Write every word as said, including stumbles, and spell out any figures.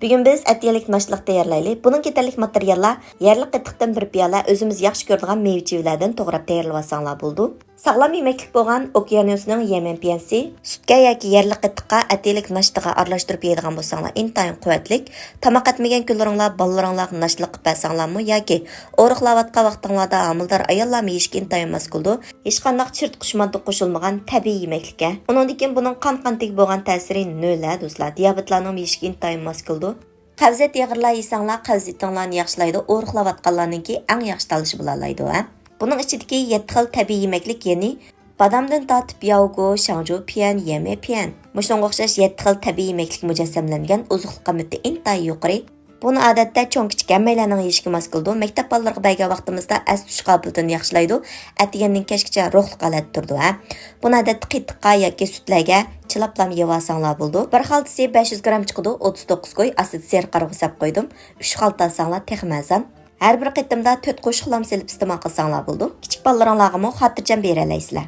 بۈگۈن بىز ئەتىگەنلىك ناشتىلىق تەييارلايلى. بۇنىڭغا كېتەرلىك ماتېرىياللار: يەرلىك قېتىقتىن بىر پىيالە، ئۆزىمىز ياخشى كۆرىدىغان مېۋە-چىۋىلەردىن توغراپ تەييارلىۋالساڭلار بولىدۇ. ساغلام يېمەكلىك بولغان ئوكيانوسنىڭ يەمەن پىيەنسى، سۈتكە ياكى يەرلىك قېتىققا ئەتىگەنلىك ناشتىغا ئارىلاشتۇرۇپ يەيدىغان بولساڭلار ئىنتايىن قۇۋۋەتلىك. تاماق ئەتمىگەن كۈنلىرىڭلار بالىلىرىڭلارغا ناشتىلىق قىلىپ بەرسەڭلارمۇ ياكى ئورۇقلاۋاتقان ۋاقتىڭلاردا ھامىلىدار ئاياللارمۇ يېيىشكە ئىنتايىن ماس كېلىدۇ. ھېچقانداق چىرىتقۇچ ماددا قوشۇلمىغان تەبىئىي يېمەكلىككەن. ئۇنىڭدىن كېيىن بۇنىڭ قان قانىتىگە بولغان تەسىرى نۆل ھە دوستلار. دىيابېتلارنىڭمۇ يېيىشكە ئىنتايىن ماس كېلىدۇ. قەۋزىيەت ئېغىرلار يېسەڭلار قەۋزىيىتىڭلارنى ياخشىلايدۇ، ئورۇقلاۋاتقانلارنىڭكى ئەڭ ياخشى تاللىشى بولالايدۇ ھە. بۇنىڭ ئىچىدىكى يەتتە خىل تەبىئىي يېمەكلىك يەنى بادامدىن تارتىپ ياۋگو، شاڭجۇ پيەن، يەمە پيەن، مۇشۇنىڭغا ئوخشاش يەتتە خىل تەبىئىي يېمەكلىك مۇجەسسەملەنگەن، ئوزۇقلۇق قىممىتى ئىنتايىن يۇقىرى. بۇنى ئادەتتە چوڭ-كىچىك ھەممەيلەننىڭ يېيىشىگە ماس كېلىدۇ. مەكتەپ بالىلىرىغا بەرگەن ۋاقتىمىزدا ئەستە تۇتۇش قابىلىيىتىنى ياخشىلايدۇ، ئەتىگەندىن كەچكىچە روھلۇق ھالەتتە تۇرىدۇ ھە. بۇنى ئادەتتە قېتىققا ياكى سۈتلەرگە چىلاپلام يەۋالساڭلار بولىدۇ. بىر خالتىسى بەش يۈز گرام چىقىدۇ، ئوتتۇز توققۇز كوي، ئاستىدا سېرىق قارىغۇ سەپ قويدۇم. ئۈچ خالتا ئالساڭلار تېخىمۇ ئەرزان. ھەر بىر قېتىمدا تۆت قوشۇقلام سېلىپ ئىستېمال قىلساڭلار بولىدۇ. كىچىك بالىلىرىڭلارغىمۇ خاتىرجەم بېرەلەيسىلەر.